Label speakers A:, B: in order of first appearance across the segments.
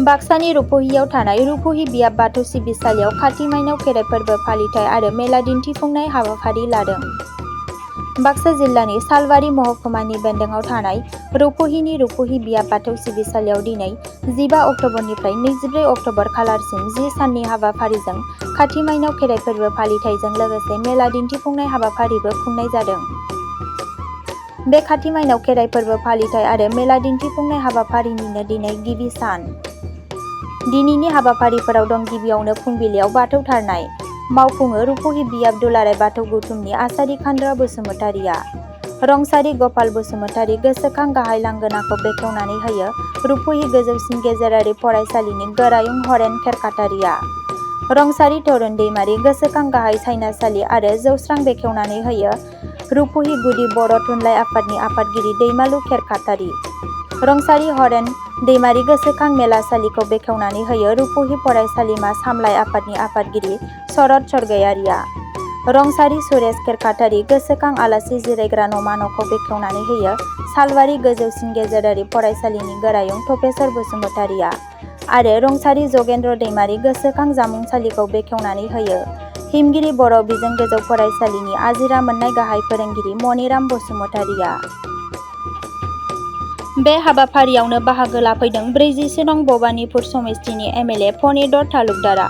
A: बाक्सानि रुपहियाव थानाय रुपहि बियाब बाथौ सिबिसालियाव खाथि माइनाव खेराइ फोरबो फालिथाय आरो मेला दिन्थिफुंनाय हाबाफारि लादों। बाक्सा जिल्लानि सालबारि महकुमानि बेन्दोंआव थानाय रुपहिनि रुपहि बियाब बाथौ सिबिसालियाव दिनै 15 अक्ट'बरनिफ्राय 24 अक्ट'बर खालारसिम 10 साननि हाबाफारिजों खाथि माइनाव खेराइ फोरबो फालिथायजों लोगोसे मेला दिन्थिफुंनाय हाबाफारिबो खुंनाय जादों। बे खाथि माइनाव खेराइ फोरबो फालिथाय आरो मेला दिन्थिफुंनाय हाबाफारिनिनो दिनै गिबि सान। दिनैनि हाबाफारिफोराव दं गिबियावनो फुंबिलियाव बाथौ थारनाय मावफुङो रुपहि बियाब दुलाराय बाथौ गौथुमनि आसारि खान्द्रा बसुमतारिया। रंसारि गपाल बसुमतारि गोसोखां गाहाय लांगोनाखौ बेखेवनानै होयो रुपहि गोजौसिन गेजेरारि फरायसालिनि गोरायुं हरेन खेरखातारिया। रंसारि तरुन दैमारि गोसोखां गाहाय सायनासालि आरो जौस्रां बेखेवनानै होयो रुपहि गुदि बर' थुनलाइ आफादनि आफादगिरि दैमालु खेरखातारि। रंसारि हरेन दैमारि गोसोखां मेलासालिखौ बेखेवनानै होयो रुपहि फरायसालिमा सामलाय आफादनि आफादगिरि शरद सरगयारिया। रंसारि सुरेश खेरखातारि गोसोखां आलासि जिरायग्रा न'मा न'खौ बेखेवनानै होयो सालबारि गोजौसिन गेजेरारि फरायसालिनि गोरायुं तपेश्वर बसुमतारिया आरो रंसारि जगेन्द्र दैमारि गोसोखां जामुंसालिखौ बेखेवनानै होयो हिमगिरि बर' बिजों गोजौ फरायसालिनि आजिरा मोननाय गाहाय फोरोंगिरि मनिराम बसुमतारिया। बे हाबाफारियावनो बाहागो लाफैदों 41 नं भबानिपुर समिस्थिनि एमएलए फणिधर तालुकदारा।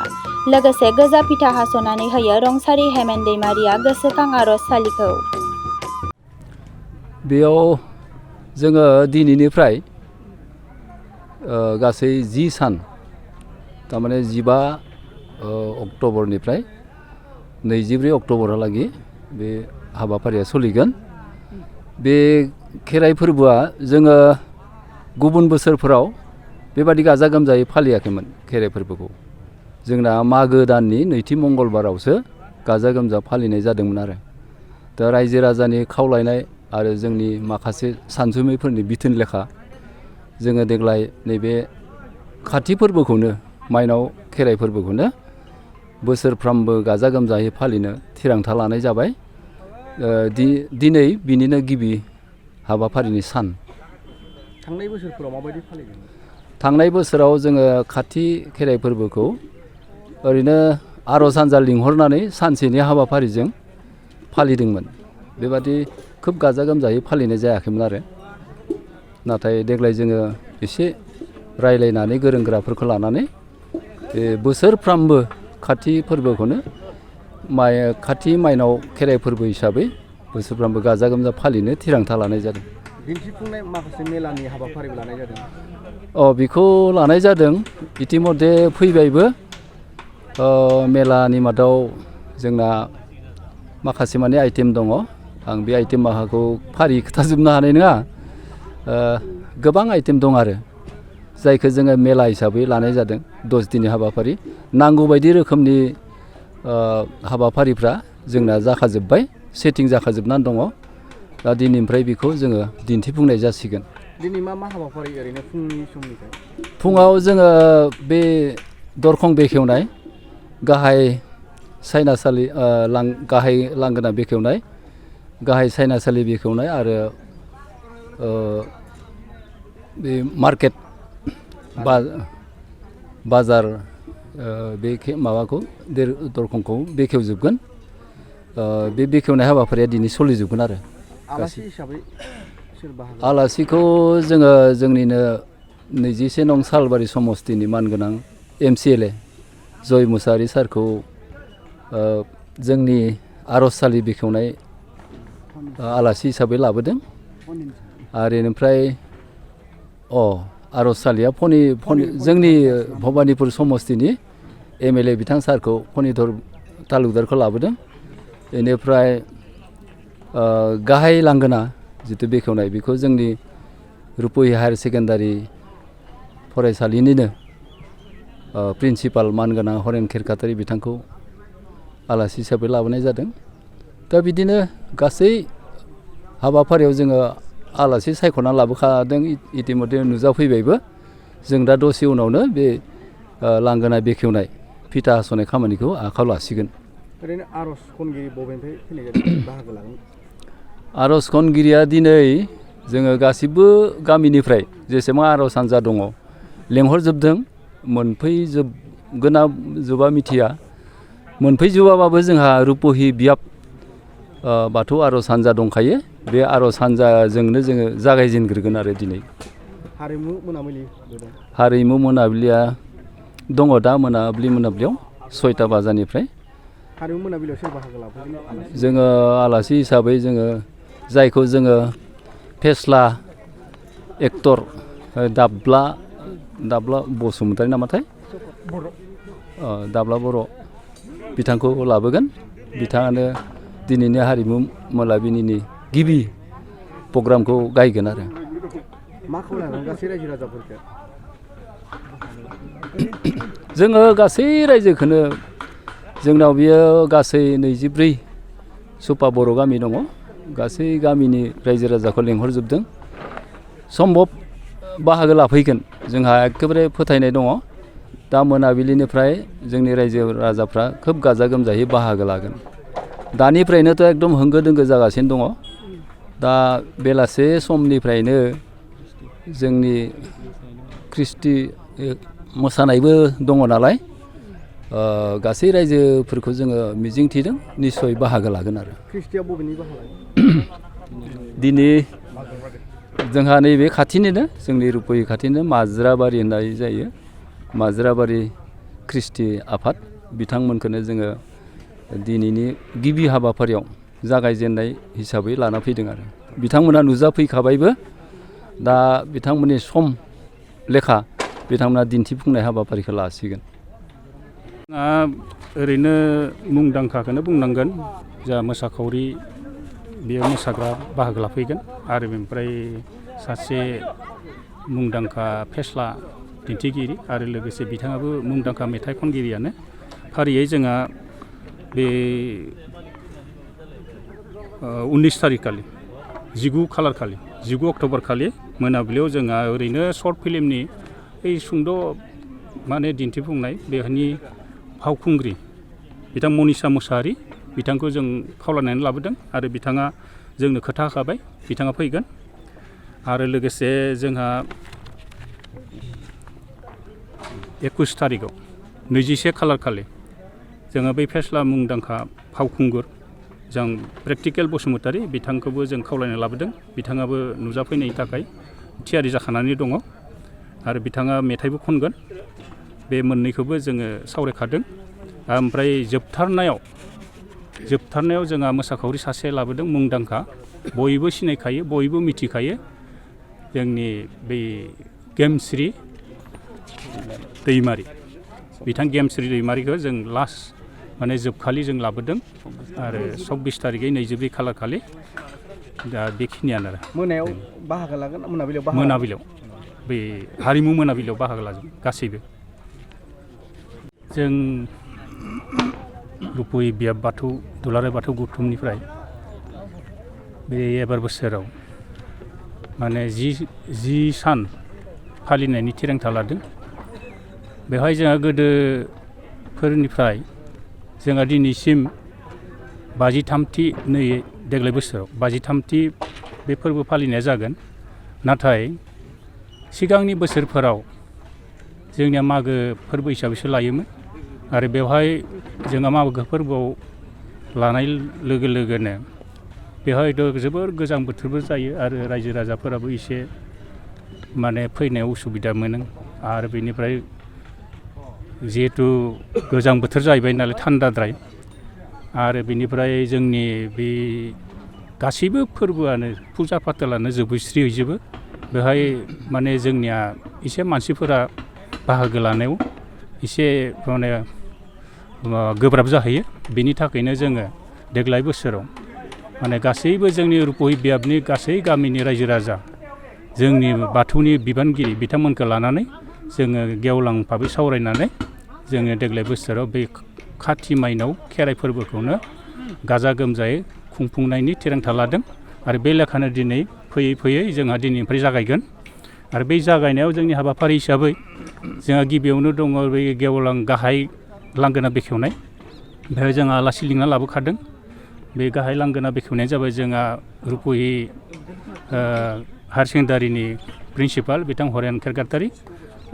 A: लोगोसे गोजा फिथा हास'नानै होयो रंसारि हेमेन दैमारिया गोसोखां आर'जसालिखौ।
B: बेयाव जोङो दिनैनिफ्राय गासै 10 सान थारमाने 15 अक्ट'बरनिफ्राय 24 अक्ट'बरहालागै बे हाबाफारिया सोलिगोन। बे खेराइ फोरबोआ जोङो गुबुन बोसोरफोराव बेबादि गाजा गोमजायै फालियाखैमोन। खेराइ फोरबोखौ जोंना मागो दाननि नैथि मंगलबारावसो गाजा गोमजा फालिनाय जादोंमोन आरो दा रायजो राजानि खावलायनाय आरो जोंनि माखासे सानसुमैफोरनि बिथोन लेखा जोङो देग्लाय नैबे खाथि फोरबोखौनो माइनाव खेराइ फोरबोखौनो बोसोरफ्रामबो गाजा गोमजायै फालिनो थिरांथा लानाय जाबाय। दिनै बिनिनो गिबि हाबाफारिनि सान।
C: थांनाय बोसोरफोराव माबायदि फालिदों?
B: थांनाय बोसोराव जोङो खाथि खेराइ फोरबोखौ ओरैनो आर'ज हानजा लिंहरनानै सानसेनि हाबाफारिजों फालिदोंमोन। बेबादि खोब गाजा गोमजायै फालिनाय जायाखैमोन आरो नाथाय देग्लाय जोङो एसे रायलायनानै गोरों गोराफोरखौ लानानै बे बोसोरफ्रामबो खाथि फोरबोखौनो खाथि माइनाव खेराइ फोरबो हिसाबै बोसोरफ्रामबो गाजा गोमजा फालिनो थिरांथा लानाय जादों।
C: दिन्थिफुंनाय माखासे मेलानि हाबाफारिबो लानाय जादों।
B: बेखौ लानाय जादों इतिमध्य फैबायबो। मेलानि मादाव जोंना माखासे माने आइटेम दङ। आं बे आइटेम माखाखौ फारि खोथाजोबनो हानाय नङा। गोबां आइटेम दं आरो जायखौ जोङो मेला हिसाबै लानाय जादों 10 दिननि हाबाफारि। नांगौ बायदि रोखोमनि हाबाफारिफ्रा जोंना जाखाजोब्बाय, सेटिं जाखाजोबनानै दङ। दा दिनैनिफ्राय बेखौ जोङो दिन्थिफुंनाय जासिगोन।
C: दिनै मा हाबाफारि ओरैनो फुंनि समनिफ्राय?
B: फुङाव जोङो बे दरखं बेखेवनाय, गाहाय सायनासालि गाहाय लांगोना बेखेवनाय, गाहाय सायनासालि बेखेवनाय आरो बे मार्केट बाजार बे माबाखौ दरखंखौ बेखेवजोबगोन। बे बेखेवनाय हाबाफारिया दिनै सोलिजोबगोन आरो।
C: आलासि हिसाबै सोर बाहागो?
B: आलासिखौ जोङो जोंनिनो 21 नं सालबारि समस्तिनि मानगोनां MCLA जय मुसाहारि सारखौ जोंनि आर'जसालि बेखेवनाय आलासि हिसाबै लाबोदों। आरो बेनिफ्राय आर'जसालिया जोंनि भबानिपुर समस्तिनि MLA बिथां सारखौ फणिधर तालुकदारखौ लाबोदों। बेनिफ्राय गाहाय लांगोना जिथु बेखेवनाय बेखौ जोंनि रुपहि हायार सेकेन्डारि फरायसालिनिनो प्रिन्सिपाल मानगोनां हरेन खेरखातारि बिथांखौ आलासि हिसाबै लाबोनाय जादों। दा बिदिनो गासै हाबाफारियाव जोङो आलासि सायख'ना लाबोखादों। इतिमध्य नुजाफैबायबो। जों दा दसे उनावनो बे लांगोना बेखेवनाय फिथा हास'नाय खामानिखौ आखायाव लासिगोन।
C: ओरैनो आर'ज खनगिरि बबेनिफ्राय फैनाय जादों बाहागो लागोन?
B: आर'ज खनगिरिया दिनै जोङो गासिबो गामिनिफ्राय जेसेबां आर'ज हानजा दङ लेंहरजोबदों मोनफैजोबगोना जोबा मिथिया मोनफैजोबाबाबो जोंहा रुपहि बियाब बाथौ आर'ज हानजा दंखायो बे आर'ज हानजाजोंनो जोङो जागायजेनग्रोगोन आरो दिनै
C: हारिमु मोनाबिलि दं
B: हारिमु मोनाबिलिया दङ दा मोनाबिलियाव 6टा बाजानिफ्राय
C: हारिमु मोनाबिलियाव सोर बाहागो लाफैगोन
B: जोङो आलासि हिसाबै जोङो जायखौ जोङो फेस्ला एक्टर दाब्ला बसुमतारी नामाथाय दाब्ला बर' बिथांखौ लाबोगोन बिथाङानो दिनैनि हारिमु मोनाबिलिनि गिबि प्रग्रामखौ गायगोन आरो
C: मा खालामनांगोन गासै रायजो राजाफोरखौ
B: जोङो गासै रायजोखौनो जोंनाव बियो गासै 24 सुपा बर' गामि दङ गासै गामिनि रायजो राजाखौ लेंहरजोबदों सम्भब बाहागो लाफैगोन जोंहा एखेबारे फोथायनाय दङ दा मोनाबिलिनिफ्राय जोंनि रायजो राजाफ्रा खोब गाजा गोमजायै बाहागो लागोन दानिफ्रायनोथ' एकदम होंगो दोंगो जागासिनो दङ दा बेलासे समनिफ्रायनो जोंनि ख्रिस्टि मोसानायबो दङ नालाय गासै रायजोफोरखौ जोङो मिजिंथिदों निस्सय बाहागो लागोन आरो
C: ख्रिस्टिया बबेनि बाहागो
B: दिनै जोंहा नैबे खाथिनिनो जोंनि रुपहि खाथिनो माज्राबारि होननाय जायो माज्राबारि ख्रिस्टि आफाद बिथांमोनखौनो जोङो दिनैनि गिबि हाबाफारियाव जागायजेननाय हिसाबै लाना फैदों आरो बिथांमोना नुजाफैखाबायबो दा बिथांमोननि सम लेखा बिथांमोना दिन्थिफुंनाय हाबाफारिखौ लासिगोन
D: ओरैनो मुंदांखाखौनो बुंनांगोन जा मोसाखावरि बेयाव मोसाग्रा बाहागो लाफैगोन आरो बेनिफ्राय सासे मुंदांखा फेस्ला दिन्थिगिरि आरो लोगोसे बिथाङाबो मुंदांखा मेथाइ खनगिरियानो फारियै जोंहा बे 19 थारिख खालि 19 अक्ट'बर खालि मोनाबिलियाव जोंहा ओरैनो सर्ट फिल्मनि ओइ सुंद' माने दिन्थिफुंनाय बेनि फावखुंग्रि बिथां मनिसा मुसाहारि बिथांखौ जों खावलायनानै लाबोदों आरो बिथाङा जोंनो खोथा होखाबाय बिथाङा फैगोन आरो लोगोसे जोंहा 21 थारिखआव 21 खालार खालि जोङो बै फेस्ला मुंदांखा फावखुंगुर जों प्रेक्टिकेल बसुमतारी बिथांखौबो जों खावलायना लाबोदों बिथाङाबो नुजाफैनायनि थाखाय थियारि जाखानानै दङ आरो बिथाङा मेथाइबो खनगोन बे मोननैखौबो जोङो सावरायखादों ओमफ्राय जोबथारनायाव जोंहा मोसाखावरि सासे लाबोदों मुंदांखा बयबो सिनायखायो बयबो मिथिखायो जोंनि बै गेमस्रि दैमारि बिथां गेमस्रि दैमारिखौ जों लास्ट माने जोबखालि जों लाबोदों आरो 24 थारिखै 24 खालार खालि दा बेखिनियानो आरो
C: मोनायाव बाहागो लागोन
D: मोनाबिलियाव बै हारिमु मोनाबिलियाव बाहागो लाजोब गासैबो जों रुपहि बियाब बाथौ दुलाराय बाथौ गौथुमनिफ्राय बे एबार बोसोराव माने 10 सान फालिनायनि थिरांथा लादों बेवहाय जोंहा गोदोफोरनिफ्राय जोंहा दिनैसिम 53थि नै देग्लाय बोसोराव 53थि बे फोरबो फालिनाया जागोन नाथाय सिगांनि बोसोरफोराव जोंनिया मागो फोरबो हिसाबैसो लायोमोन आरो बेवहाय जोंहा मागो फोरबोआव लानाय लोगो लोगोनो बेवहायथ' जोबोर गोजां बोथोरबो जायो आरो रायजो राजाफोराबो एसे माने फैनायाव उसुबिदा मोनो आरो बेनिफ्राय जिहेथु गोजां बोथोर जाहैबाय नालाय थान्दाद्राय आरो बेनिफ्राय जोंनि बे गासैबो फोरबोआनो फुजा फाथालानो जोबस्रिहैजोबो बेवहाय माने जोंनिया एसे मानसिफोरा बाहागो लानायाव एसे माने गोब्राब जाहैयो बेनि थाखायनो जोङो देग्लाय बोसोराव माने गासैबो जोंनि रुपहि बियाबनि गासै गामिनि रायजो राजा जोंनि बाथौनि बिबानगिरि बिथांमोनखौ लानानै जोङो गेवलां भाबै सावरायनानै जोङो देग्लाय बोसोराव बे खाथि माइनाव खेराइ फोरबोखौनो गाजा गोमजायै खुंफुंनायनि थिरांथा लादों आरो बे लेखानो दिनै फैयै फैयै जोंहा दिनैनिफ्राय जागायगोन आरो बै जागायनायाव जोंनि हाबाफारि हिसाबै जोंहा गिबियावनो दङ बे गेवलां गाहाय लांगोना बेखेवनाय बेवहाय जोंहा आलासि लिंना लाबोखादों बे गाहाय लांगोना बेखेवनाया जाबाय जोंहा रुपहि हायार सेकेन्डारिनि प्रिन्सिपाल बिथां हरेन खेरगातारि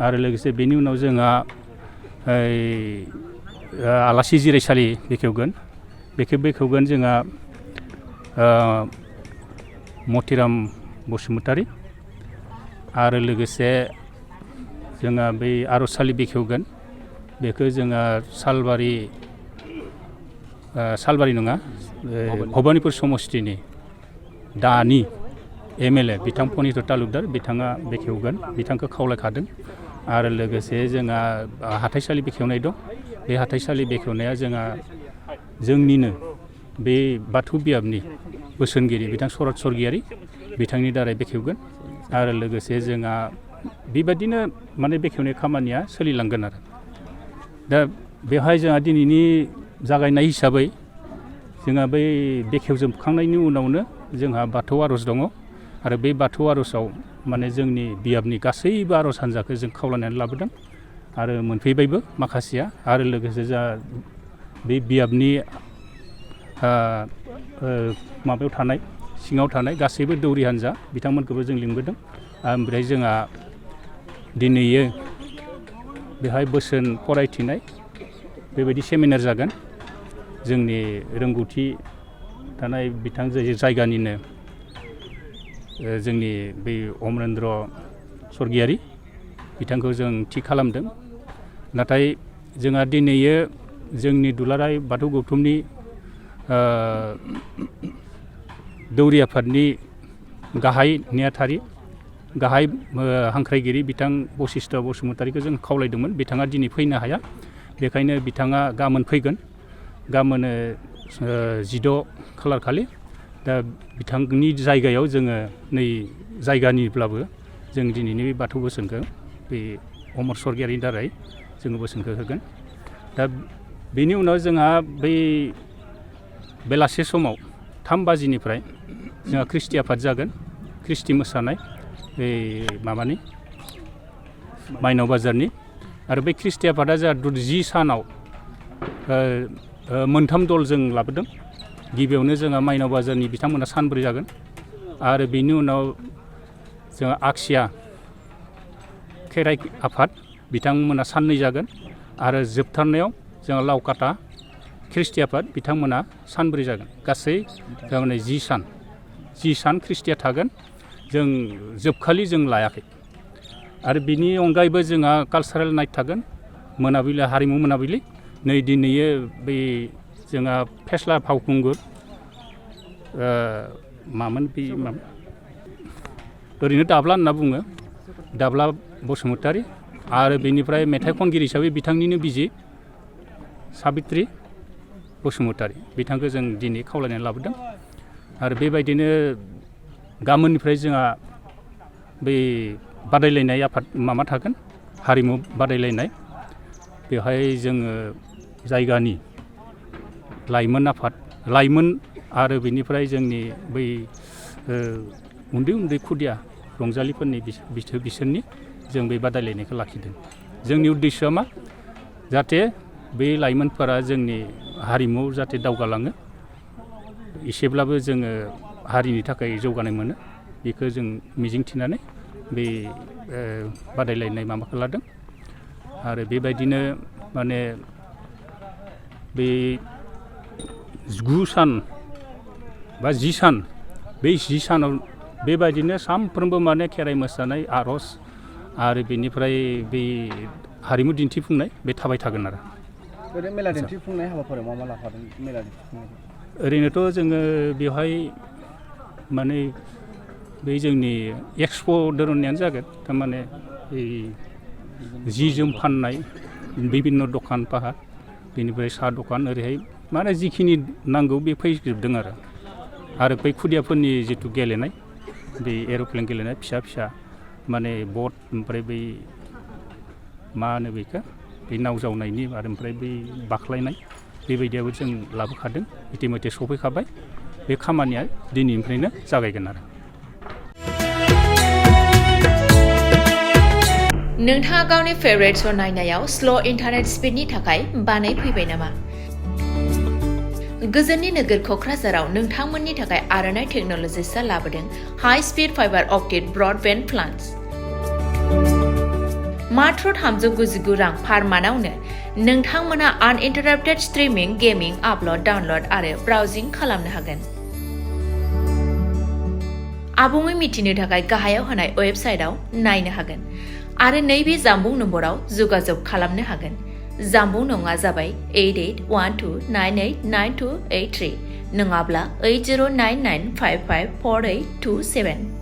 D: आरो लोगोसे बेनि उनाव जोंहा आलासि जिरायसालि बेखेवगोन बेखेवगोन जोंहा मतिराम बसुमतारि आरो लोगोसे जोंहा बै आरजसालि बेखेवगोन बेखौ जोंहा सालबारि नङा भबानिपुर समस्तिनि दानि MLA बिथां पनित तालुकदार बिथाङा बेखेवगोन बिथांखौ खावलायखादों आरो लोगोसे जोंहा हाथाइसालि बेखेवनाय दं बे हाथाइसालि बेखेवनाया जोंहा जोंनिनो बे बाथौ बियाबनि बोसोनगिरि बिथां शरत स्वर्गियारि बिथांनि दारै बेखेवगोन आरो लोगोसे जोंहा बेबायदिनो माने बेखेवनाय खामानिया सोलिलांगोन आरो दा बेवहाय जोंहा दिनैनि जागायनाय हिसाबै जोंहा बै बेखेवजोबखांनायनि उनावनो जोंहा बाथौ आर'ज दङ आरो बे बाथौ आर'जआव माने जोंनि बियाबनि गासैबो आर'ज हान्जाखौ जों खावलायनानै लाबोदों आरो मोनफैबायबो माखासेया आरो लोगोसे जा बे बियाबनि माबायाव थानाय सिङाव थानाय गासैबो दौरि हान्जा बिथांमोनखौबो जों लिंबोदों ओमफ्राय जोंहा दिनैयो बेहाय बोसोन फरायथिनाय बेबायदि सेमिनार जागोन जोंनि रोंगौथि थानाय बिथां जायगानिनो जोंनि बै अमरेन्द्र स्वर्गियारि बिथांखौ जों थि खालामदों नाथाय जोंहा दिनैयो जोंनि दुलाराय बाथौ गौथुमनि दौरि आफादनि गाहाय नेहाथारि गाहाय हांख्रायगिरि बिथां बशिष्ट बसुमतारिखौ जों खावलायदोंमोन बिथाङा दिनै फैनो हाया बेखायनो बिथाङा गाबोन फैगोन गाबोन 16 खालार खालि दा बिथांनि जायगायाव जोङो नै जायगानिब्लाबो जों दिनैनि बे बाथौ बोसोनखौ बे अमर स्वर्गियारिनि दारै जोङो बोसोनखौ होगोन दा बेनि उनाव जोंहा बै बेलासे समाव 3 बाजिनिफ्राय जोंहा ख्रिस्टि आफाद जागोन ख्रिस्टि मोसानाय बे माबानि माइनाव बाजारनि आरो बे ख्रिस्टि आफादा जोंहा 10 सानाव 3 दल जों लाबोदों गिबियावनो जोंहा माइनाव बाजारनि बिथांमोना सानब्रै जागोन आरो बेनि उनाव जोंहा आगसिया खेराइ आफाद बिथांमोना 2 जागोन आरो जोबथारनायाव जोंहा लावकाटा ख्रिस्टि आफाद बिथांमोना 3 जागोन गासै थारमाने 10 सान ख्रिस्टिया थागोन जों जोबखालि जों लायाखै आरो बिनि अनगायैबो जोंहा कालसारेल नाइट थागोन मोनाबिलि हारिमु मोनाबिलि नै दिनैयो बै जोंहा फेस्ला फावखुंगुर मामोन बे ओरैनो दाब्ला होनना बुङो दाब्ला बसुमतारि आरो बेनिफ्राय मेथाइ खनगिरि हिसाबै बिथांनिनो बिजि साबित्रि बसुमतारि बिथांखौ जों दिनै खावलायनानै लाबोदों आरो बेबायदिनो गाबोननिफ्राय जोंहा बै बादायलायनाय आफाद माबा थागोन हारिमु बादायलायनाय बेवहाय जोङो जायगानि लाइमोन आफाद लाइमोन आरो बेनिफ्राय जोंनि बै उन्दै खुदिया रंजालिफोरनि बिसोरनि जों बे बादायलायनायखौ लाखिदों जोंनि उद्देश्यआ मा जाहाथे बे लाइमोनफोरा जोंनि हारिमुआव जाहाथे दावगालाङो एसेब्लाबो जोङो हारिनि थाखाय जौगानाय मोनो बेखौ जों मिजिंथिनानै बे बादायलायनाय माबाखौ लादों आरो बेबायदिनो माने बे 9 सान बा 10 सान बे 10 सानाव बेबायदिनो सानफ्रोमबो माने खेराइ मोसानाय आर'ज आरो बेनिफ्राय बे हारिमु दिन्थिफुंनाय बे थाबाय थागोन आरो
C: ओरैनो मेला दिन्थिफुंनाय हाबाफारियाव मा लाफादों मेला दिन्थिफुंनाय
D: ओरैनोथ' जोङो बेवहाय माने बै जोंनि एक्सप' धरननियानो जागोन थारमाने जि जोम फाननाय बिभिन्न दखान पाहार बेनिफ्राय साहा दखान ओरैहाय माने जिखिनि नांगौ बे फैजोबदों आरो बै खुदियाफोरनि जिथु गेलेनाय बे एर'प्लेन गेलेनाय फिसा माने बट ओमफ्राय बै मा होनो बेखौ बे नाव जावनायनि आरो ओमफ्राय बै बाख्लायनाय बेबायदियाबो जों लाबोखादों इतिमধ্যे सफैखाबाय बे खामानिया दिनैनिफ्रायनो जागायगोन आरो
E: नोंथाङा गावनि फेभरेट श' नायनायाव स्ल' इन्टारनेट स्पिडनि थाखाय बानायफैबाय नामा? गोजोननि नोगोर क'क्राझाराव नोंथांमोननि थाखाय आर'नाइ टेक्न'लजिसआ लाबोदों high speed fibre optic broadband plans. मात्र 399 रां पार मान्थआवनो नोंथांमोना आनइन्टाराप्टेड स्ट्रीमिंग, गेमिंग, आपल'ड, डाउनल'ड आरो ब्राउजिं खालामनो हागोन। आबुङै मिथिनो थाखाय गाहायाव होनाय वेबसाइटआव नायनो हागोन आरो नैबे जामबुं नम्बराव जगाजग खालामनो हागोन। जामबुं नङा जाबाय 8812989283 नङाब्ला 8099554827।